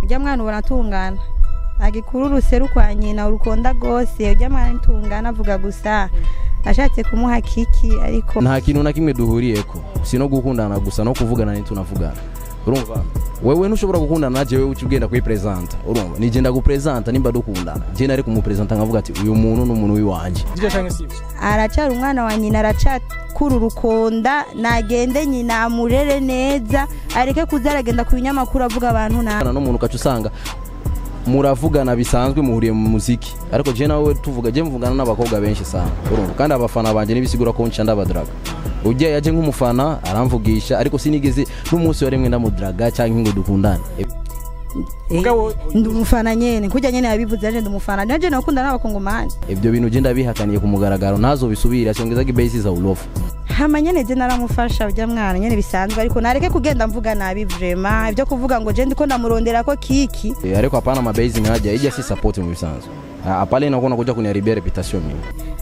Ujya mwana ubona atungana agikuru uruseru kwa nyina urukonda gose. Ujya mwana ntungana avuga gusa ashatse kumuha kiki, ariko nta kintu na kimwe duhuriyeko, si no gukundana gusa, no kuvugana ntitunavugana. Urumva wewe ntushobora gukundana na jewe uca ugenda kuyipresenta. Urumva nije ndagupresenta nimba dukundana, je nari kumupresenta nkavuga ati uyu muntu ni umuntu wiwanje. Ivyo canke sivyo? Aracyari umwana wa nyina, aracakura urukonda, nagende nyina amurere neza, areke kuza aragenda ku binyamakuru avuga abantu na n'umuntu ukaca usanga muravugana bisanzwe muhuriye mu muziki, ariko je nawe tuvuga, je mvugana n'abakobwa benshi sana. Urumva kandi abafana banje nibisigura ko nca ndabadraga. Ujya yaje nk'umufana aramvugisha, ariko sinigeze n'umunsi wa rimwe ndamudraga cyangwa ngo dukundane. Mugabo ndi umufana nyene, kujya nyene yabivuze aje ndi umufana nanje nakunda n'abakongomani. Ibyo bintu je ndabihakaniye ku mugaragaro, ntazobisubira, cyongezaga ibase za ulofu. Hama nyene je naramufasha ujya mwana nyene bisanzwe, ariko nareke kugenda mvuga nabi vraiment ibyo kuvuga ngo je ndiko ndamurondera ko kiki. Ariko hapana mabase nkaja ijya si support mu bisanzwe. Apale nakuona kuja kuniharibia reputation mimi.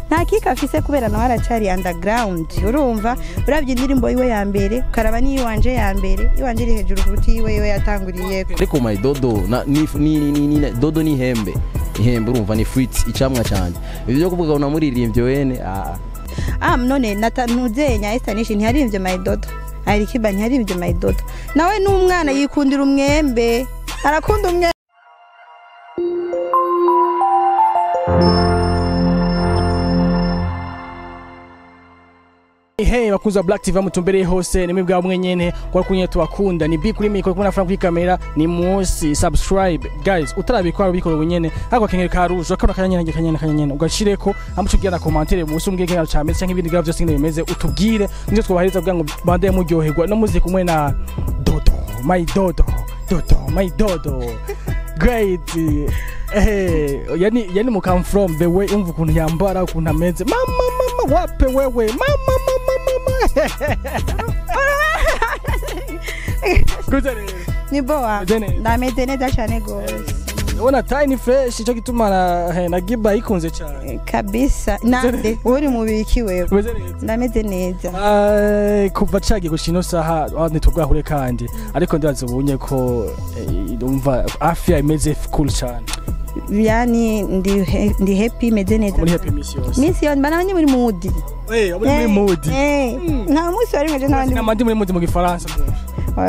Nta kiki afise kubera nawe aracari underground. Urumva uravye indirimbo yiwe ya mbere ukaraba n'iyiwanje ya mbere, iwanje iri hejuru kuruta iyiwe yiwe yatanguriye. Ariko my dodo na ni ni ni ni dodo ni hembe. Ihembe urumva ni fruit icamwa canje. Ibyo byo kuvuga unamuririmbye wene Ah none natantuzenya Esther Nishi ntiyarimbye my dodo. Alikiba ntiyarimbye my dodo. Nawe n'umwana yikundira umwembe, arakunda umwembe. Hey bakunzi Black TV mutumbereye hose, nimwe bwa mwe nyene kwa kunye tubakunda ni big kuri mikoro kumwe na Frank kuri kamera ni munsi subscribe guys, utarabikora bikora bunyene hako kengere ka rouge akora kanyanya kanyanya kanyanya ugashireko amucugira na commentaire munsi umbwiye kengere cameze canke ibindi byose ngene bimeze utubwire nivyo twabahiriza kugira ngo bande muryoherwa no muzi kumwe na Dodo my Dodo Dodo my Dodo great. Yani yani mu come from the way umva ukuntu yambara ukuntu ameze mama mama wape wewe mama mama mama Gute ni boa ndameze neza cyane gose. Ubona tiny fresh ico gituma na Giba ikunze cyane kabisa. Nande uri mubiki wewe? Ndameze neza. Kuva cagiye gushino saha ntitubwahure kandi ariko ndabaza ubunye ko umva afia imeze cool cyane. Yani ndi happy meze neza. Muri happy misi yose. Misi yose bana muri mood. Muri mood. Nta munsi wari meze n'abandi. Namandi muri mood mu gifaransa.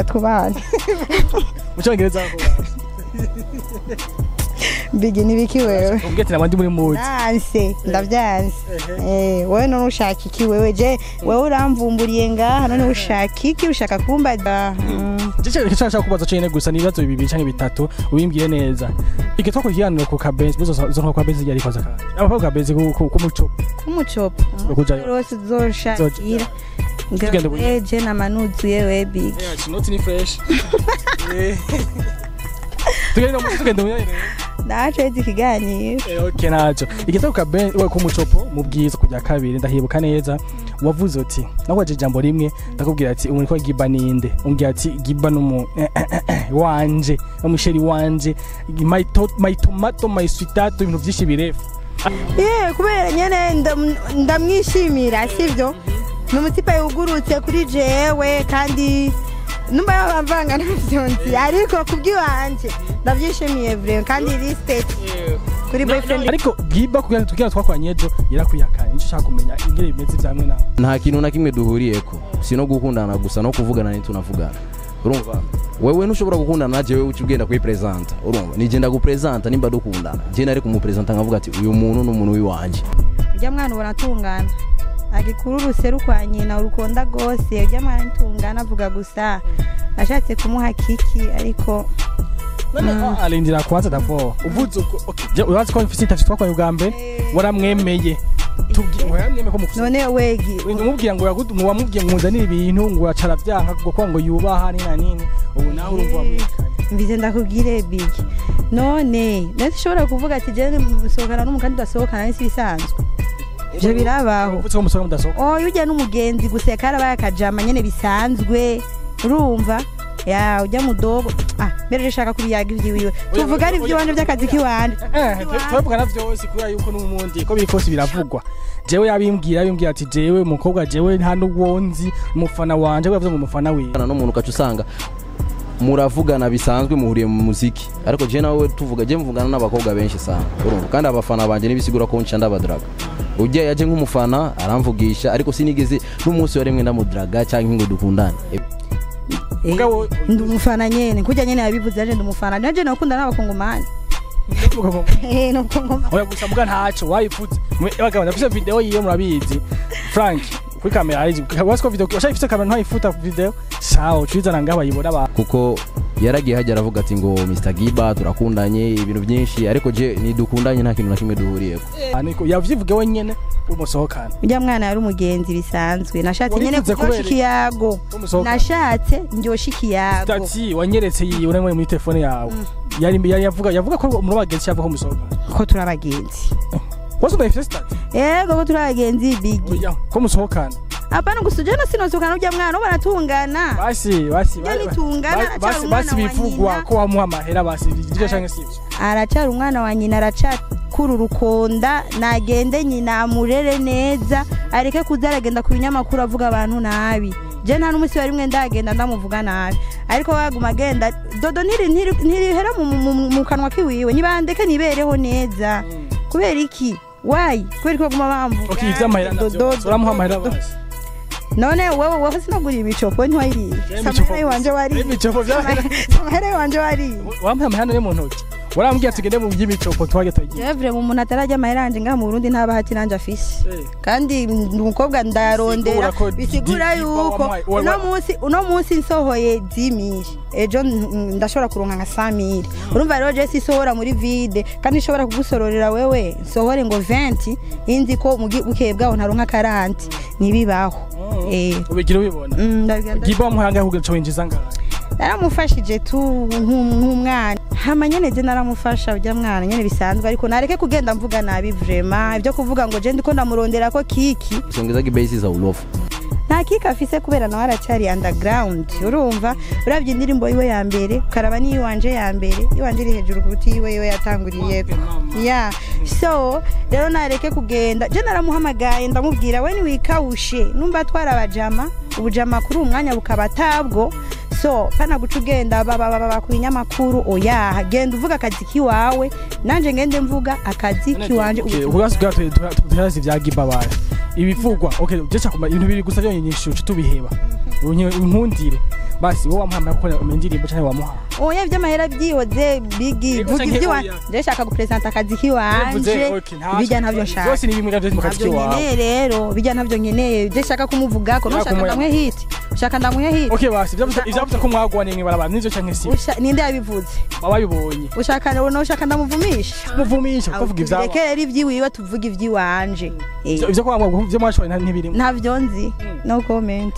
Twubana. Mu cyongereza ko. Bigi nibiki wewe? Ubwete nabandi muri mood. Nanse ndavyanse. Wewe none ushaka iki wewe je wewe uramvumburiye ngaha none ushaka iki ushaka kumbaza? Je cyo kubaza cyane gusa ni ibibazo bibiri canke bitatu ubimbwiye neza. Ike twakuhiranira ku kabenzi bizo zo kwa benzi yari kwaza kandi. Abakobwa kabenzi ku muco. Ku muco. Rose zoshakira. Ngeje namanuzuye we bigi. Not ni fresh. Tugenda munyene. Naje ikiganiro. Okay najo. Igitabo ka Ben we ku mucopo mu bwiza kujya kabiri ndahibuka neza wavuze uti nakwaje ijambo rimwe ndakubwira ati umuntu kwa Giba ninde umbwira ati Giba numu wanje umusheri wanje my tomato my sweetheart ibintu byinshi birefu. Kubera nyene ndamwishimira sivyo? Numutipa yugurutse kuri jewe kandi numba yabavanga n'avyonzi ariko kubwiwanje ndavyishimiye vraiment kandi respect kuri boyfriend. Ariko Giba kugira tugira twakwanye ejo yarakuyakanye nico shaka kumenya ingere bimeze byamwe nawe. Nta kintu na kimwe duhuriyeko, si no gukundana gusa no kuvugana ntitunavugana. Urumva wewe ntushobora gukundana na jewe uca ugenda kuyipresenta. Urumva nije ndagupresenta nimba dukundana, je nari kumupresenta nkavuga ati uyu muntu ni umuntu wiwanje. Ujya mwana ubona atungana agikuru uruseru kwa nyina urukonda gose. Ujya mwana ntungana avuga gusa ashatse kumuha kiki, ariko none alindira kwanza d'abord uvuze uko okay urazi ko mfite interview twakwanye ubwa mbere waramwemeye tubwiye waramwemeye ko mukusa none wegi umubwira ngo wamubwiye ngo nzanire ibintu ngo acara byanka kuko ngo yubaha ni na nini ubu nawe urumva wamwikanye. Mbize ndakubwire big none ndashobora kuvuga ati je musohokana n'umukandi udasohokana n'isi bisanzwe. Ivyo birabaho. Uvuze ko musohoka mudasohoka. Oya ujya n'umugenzi guseka arabaye akajama nyene bisanzwe. Urumva? Ya ujya mudogo. Mbere ushaka kubiyaga ivyiwiwe. Tuvuga ari ivy'iwanje by'akazi kiwanje. Tuvugana vyose kubera yuko n'umundi ko biri kose biravugwa. Jewe yabimbwira ati jewe umukobwa jewe nta n'uwonzi umufana wanje yavuze ngo umufana wiwe. N'umuntu ukaca usanga Muravugana bisanzwe, muhuriye mu muziki, ariko je nawe tuvuga, je mvugana n'abakobwa benshi sana, urumva? Kandi abafana banje nibisigura ko nca ndabadraga. Ujya yaje nk'umufana aramvugisha, ariko sinigeze n'umunsi wa rimwe ndamudraga cyangwa ngo dukundane. Mugabo Ndi umufana nyene, kurya nyene yabivuze, aje ndi umufana nanje, nakunda n'abakongomani. N'umukongomani. Oya, gusa muga ntaco wayifuze. Bagabo, ndafise video yiyo, murabizi. Frank kuri kamera arizi wasiko video washayifise, kamera ntayifuta video, sawa, ucizana ngaho bayibona ba. Kuko yaragiye hajya aravuga ati ngo Mr Giba turakundanye, ibintu byinshi, ariko je nidukundanye, nta kintu na kimwe duhuriyeko. Niko yavyivuge wenyene umusohokana. Ujya mwana yari umugenzi bisanzwe, nashatse nyene Warifuze kuryosha kubera- ikiyago. Umusohokana. Nashatse ndyosha ikiyago. Statut wanyeretse yiwe uri muri telefone yawe, yari yavuga ko muri bagenzi, yavuga ko musohokana. Ko turi abagenzi. Wose ndayifise statut. Yego, ko turi abagenzi, bigi. Oya, ko musohokana. Apana gusa, uje no sinosohokana ujya mwana, ubu baratungana. Basi Iyo nitungana, aracyari basi umwana basi wa bivugwa nyina. ko wamuha amahera, basi ibyo canke sivyo? Aracyari umwana wa nyina, aracakura urukonda. Nagende nyina amurere neza, areke kuza aragenda ku binyamakuru avuga abantu nabi. Je nta n'umunsi wa rimwe ndagenda ndamuvuga nabi, ariko waguma agenda dodo ntirihera mu kanwa kiwiwe. Nibandeke nibereho neza. Kubera iki? Wayi, kubera ko baguma bamvuga. Okay, ivy'amahera navyo Dodo, basi. Uramuha amahera dodo. basi? None wewe sinaguriye imicopo, ntiwayiriye? Samahera yiwanje wariye? Imicopo Samahera yiwanje wariye? Wampaye amahera yo mu ntoki, warambwiye tugende mu by'imicopo, twage tugiye. Jewe mu umuntu atarajya amahera yanje ngaha mu Burundi ntaba hati nanje afise. Kandi ndi umukobwa, ndayarondera. Bisigura ko Bisigura yuko uno munsi nsohoye 10,000, ejo ndashobora kuronka nka 100,000. Urumva rero je sisohora muri vide, kandi nshobora kugusororera wewe nsohore ngo 20, inzi ko mu bukeye bwaho ntaronka 40, ntibibaho. Ubigira ubibona. Ndabigira. Giba wamuhanga kugira ngo winjiza ngahe? Naramufashije tu nk'umwana, hama nyene je naramufasha ujya mwana nyene bisanzwe, ariko nareke kugenda mvuga nabi vraiment. Ibyo kuvuga ngo je ndiko ndamurondera ko kiki. Siongezagi base za ulofu. Nta kiki afise, kubera nawe aracyari underground. Urumva, uravye indirimbo yiwe ya mbere ukaraba n'iyiwanje ya mbere, iwanje iri hejuru kuruta iyiwe. Yiwe yatanguriyeko ya so rero nareke kugenda. Je naramuhamagaye ndamubwira we niwikawushe, numva twarabajama ubujama kuri uwu mwanya bukaba tabwo, so pana guca ugenda baba ku binyamakuru. Oya, genda uvuga akazi kiwawe, nanje ngende mvuga akazi kiwanje. Okay, ubwo bwa tuhazi vya Giba baye ibivugwa. Okay, je cyakuma ibintu biri gusa byonyine nyinshi tubiheba. Unkundire basi, wowe wamuha amahera gukora indirimbo canke wamuha? Oya, ivy'amahera byihoze, bigi. Yego, Vuga canke ivy'iwanje. oya. Je shaka gupresenta akazi kiwanje. Okay, ntaco. Bijya ntavyo nshaka. Byose ni bimwe byo mu kazi Ntabyo kiwawe. nkeneye rero, bijya ntabyo nkeneye. Je shaka kumuvugako Shaka nushaka ndamuhe hit, ushaka ndamuhe hit. Okay, basi ivyavuze ko mwagwanye mw'ibarabara nivyo canke si? Ninde yabivuze? Bababibonye. Ushaka no ushaka ndamuvumisha? Muvumisha kuvuga ivyabo. Reke rero ivy'iwiwe, tuvuge ivy'iwanje. Ivyo ko mwagwa ivyo mwashoboye ntibirimo. Ntavyo nzi, no comment.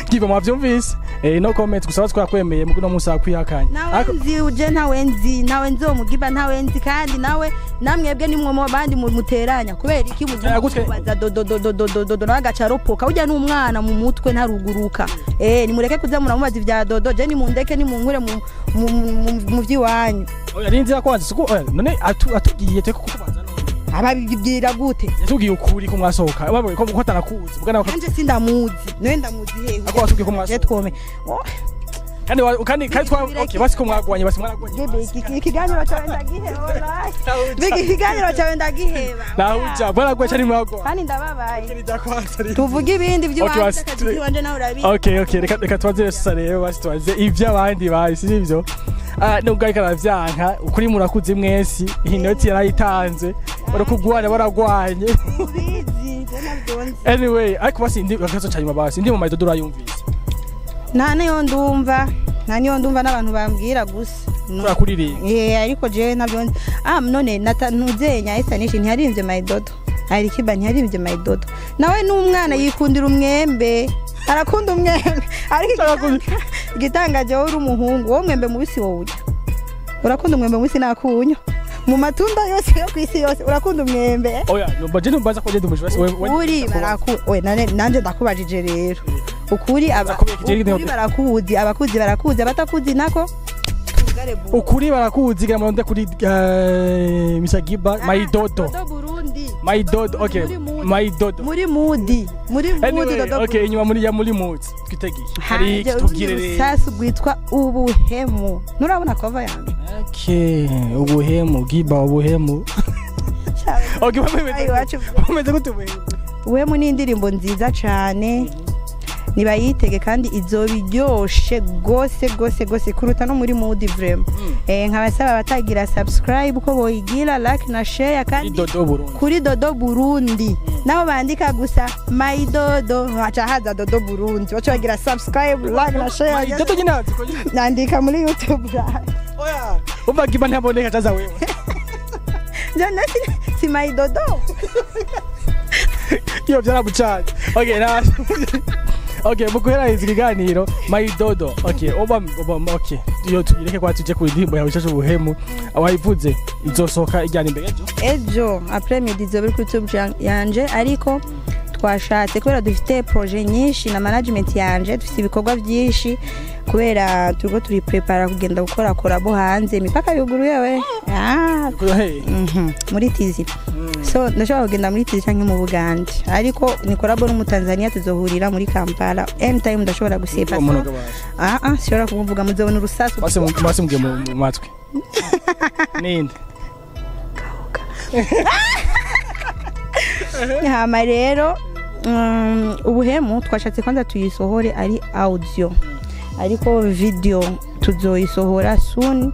Giba mwavyumvise, no comment gusa twakwemeye mu kuno munsi akwihakanye. Nawe nzi uje, ntawe nzi, nawe nzi uwo mugiba, ntawe nzi. Kandi nawe namwebwe nimwe mu bandi muteranya. Kubera iki Gutwe. mubaza dodo dodo dodo dodo, nawe agaca aropoka? Ujya n'umwana mu mutwe ntaruguruka. Nimureke kuza muramubaza ibya dodo. Je nimundeke, nimunkure mu vy'iwanyu. Oya, rinzira kwanza suko. Oya, none atubwiye twe kukubaza none. Ababibwira gute? Yatubwiye ukuri ko mwasohoka, wabonye ko atanakuzi bwana. Nanje sindamuzi, niwe ndamuzi hehe? Ako watubwiye ko Je mwasohoka. twome. Oh, Kandi twa okay, basi ko mwagwanye, basi mwaragwanye. Gebe, ikiganiro cyawe ndagiheba. Bigi, ikiganiro cyawe ndagiheba. Nahuja mwaragwanye cyane, mwagwanye. Kandi ndababaye. Rinzira kwanza rinzira. Tuvuge ibindi Okay, by'iwanjye. basi, Akazi k'iwanje nawe urabizi. Okay, reka tubaze sasa rero, basi tubaze ivy'abandi basi sivyo. Ah, nubwo ariko aravyanka ukuri, murakuze mwesi, inoti yarayitanze, barakugwanya, baragwanye. Ubizi, je ntabyo nzi. Anyway, ariko basi ndi akazo cyanyuma, basi ndi mu mayidodo urayumvise? Nta niyo ndumva, nta niyo ndumva, n'abantu bambwira gusa. No. Turakuririmba. Ariko jewe ntabyo nzi. Ah, none ntuzenya Estanish ntiyarimbye mayidodo, Alikiba ntiyarimbye mayidodo? Nawe n'umwana yikundira umwembe, arakunda umwembe, ariko igitangaje wowe uri umuhungu, wowe umwembe mubisi wowe urya, urakunda umwembe mubisi nakunywa mu matunda yose yo ku isi yose, urakunda umwembe? Oya, no baje numbaza ko je ndumuje basi wewe. Ukuri baraku we nanje ndakubajije rero ukuri aba Ndakubwiye ikigeri. Ukuri barakuzi, abakuzi barakuzi, abatakuzi nako tugare bu. Ukuri barakuzi gira muronde kuri Mr Giba Maidodo. Dodo Burundi. Maidodo, okay. Muri Mudi. Maidodo. Muri mudi, muri mudi. Anyway, Dodo. okay, inyuma muri ya muri mudi. Twitegeye hari Haje urundi tubwire rero. rusasu rwitwa Ubuhemu. Nturabona cover yanje? Okay, Ubuhemu, Giba, Ubuhemu. Okay, Ayi, iwacu. Umeze gute Ubuhemu? Ubuhemu ni indirimbo nziza cyane, nibayitege kandi izoba iryoshe gose gose gose kuruta no muri mood vraiment. Nkabasaba abatagira subscribe ko boyigira like na share kandi Dodo Burundi. Kuri Dodo Burundi, naho bandika gusa My Dodo haca haza Dodo Burundi, baca bagira subscribe, like na share. Dodo nyine hatiko nyine. Nandika muri YouTube. Oya, umva Giba ntaboneka chaza wewe. Jana si My Dodo. Iyo byarabucanye. Okay, na okay, mu guheraheza ikiganiro, My Dodo. Okay, oba okay. Iyo tuyireke kwa tuje ku ndirimbo yawe ishashe Ubuhemu. Wayivuze izosohoka ijyana imbere ejo. Ejo après midi izoba iri kuri YouTube yanje, ariko twashatse kubera dufite projet nyinshi na management yanje, dufite ibikorwa byinshi kubera turiko turi prepara kugenda gukora collabo hanze, imipaka yuguruye we. Ah, Hey. Muri tizi, so ndashobora kugenda muri tizi cyangwa mu Bugande, ariko ni collabo n'Umutanzania, tuzohurira muri Kampala anytime, ndashobora gusepa. Umuntu gabaje. Ah ah, sinshobora kumuvuga, muzobona urusasu. Basi basi mugiye mu matwi. Ninde? Hama rero Ubuhemu twashatse kwanza tuyisohore ari audio, ariko video tuzoyisohora soon.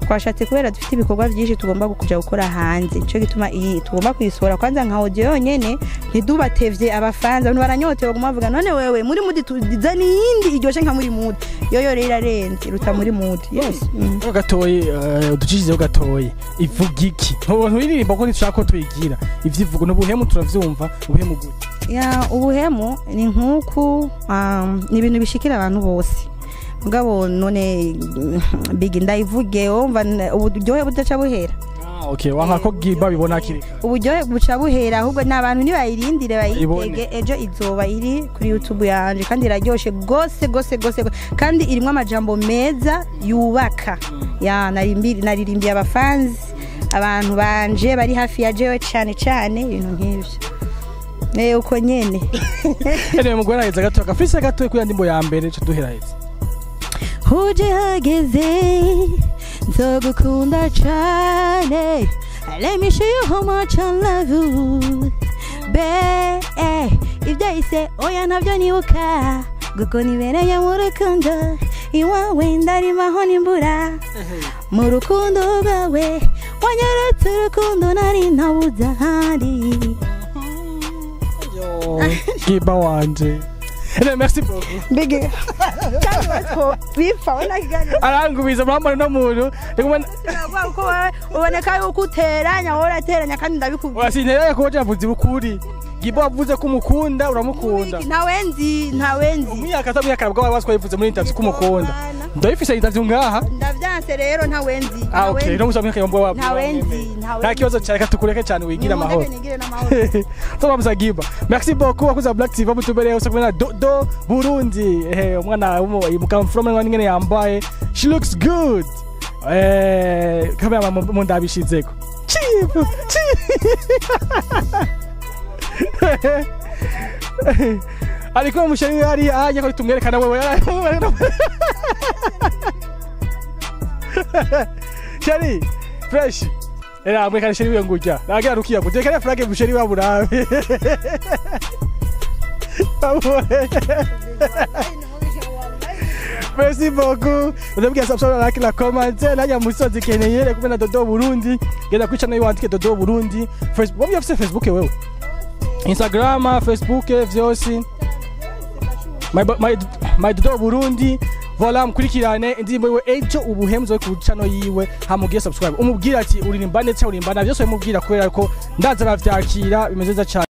Twashatse kubera dufite ibikorwa byinshi tugomba kuja gukora hanze, nico gituma iyi tugomba kuyisohora kwanza nka audio yonyene, ntidubatevye abafanza. Abantu baranyotewe baguma bavuga none wewe muri mudi tuzana iyindi iryoshe nka muri mudi. Yoyo rero irarenze, iruta muri mudi, yes. Ko gatoyi uducishizeho gatoyi, ivuga iki? Nturirimba ko ntishaka ko tuyigira ivyivugo n'ubuhemu, turavyumva. Ubuhemu gute? Ya, ubuhemu ni nkuku ni ibintu bishikira abantu bose, mugabo none big ndayivuge wumva uburyohe budaca buhera. Ah, okay, wanka ko Giba bibona hakiri kare. Uburyohe buca buhera, ahubwo n'abantu nibayirindire bayitege. Bayibone. Ejo izoba iri kuri YouTube yanje kandi iraryoshe gose gose gose gose. Kandi irimwo amajambo meza yubaka. Ya, naririmbiye abafanzi, abantu banje bari hafi ya jewe cyane cyane, ibintu nk'ivyo. Uko nyene. Anyway, mu guheraheza gato agafise gatoyi kuri ya ndimbo ya mbere ca duheraheza. Uje hageze nzogukunda cane. Let me show you how much I love you, bae. Ibyahise oya ntabyo nibuka, kuko nibereye mu rukundo iwawe, ndarimaho n'imbura mu rukundo rwawe, wanyeretse urukundo nari ntabuze ahandi. Giba wanje. Anyway, merci beaucoup. Mbige kandi batwo bipfa ubona ikiganiro. Arangubiza murambona no muntu. Ndikubona. Sinavuga ko wowe uboneka yuko uteranya, wowe urateranya kandi ndabikubwira. Urasinterera ko wavuze ukuri. Giba wavuze ko umukunda, uramukunda. Ntawe nzi, ntawe nzi. Umwaka atamwaka bwo wari wavuze muri interview ko umukunda. Ndabifise interview ngaha. Ndavyanse rero, ntawe nzi. Ah, okay, no musaba mwaka mbwa. Ntawe nzi, ntawe. Nta kibazo cyane, katukureke cyane wigira amahoro. Nigire n'amahoro. Tubamuza Giba. Merci beaucoup wakuza Black TV mutubereye hose kumwe na Dodo Burundi. Umwana mukamfrome ngene ngene yambaye. She looks good. Kamera mu ndabishizeko. Chief. Chief. Ariko umusheri we hari aje ko tumwerekana wewe. Sheri fresh. Era mwekana sheri we ngujya. Nagira rukiya kujya kare flag musheri wa burabe. Merci beaucoup. Ndabwiye subscribe, like na comment. Najya musozi keneye kumwe na Dodo Burundi. Genda kwica nayo wandike Dodo Burundi. Facebook, wamye afise Facebook wewe. Instagram, Facebook vyose. My Dodo Burundi. Voilà, mukurikirane indirimbo yiwe ejo Ubuhemu zo ku channel yiwe, hamugiye subscribe. Umubwira ati uririmba neza, uririmba na byose umubwira kubera ko ndaza aravyakira bimeze neza cyane.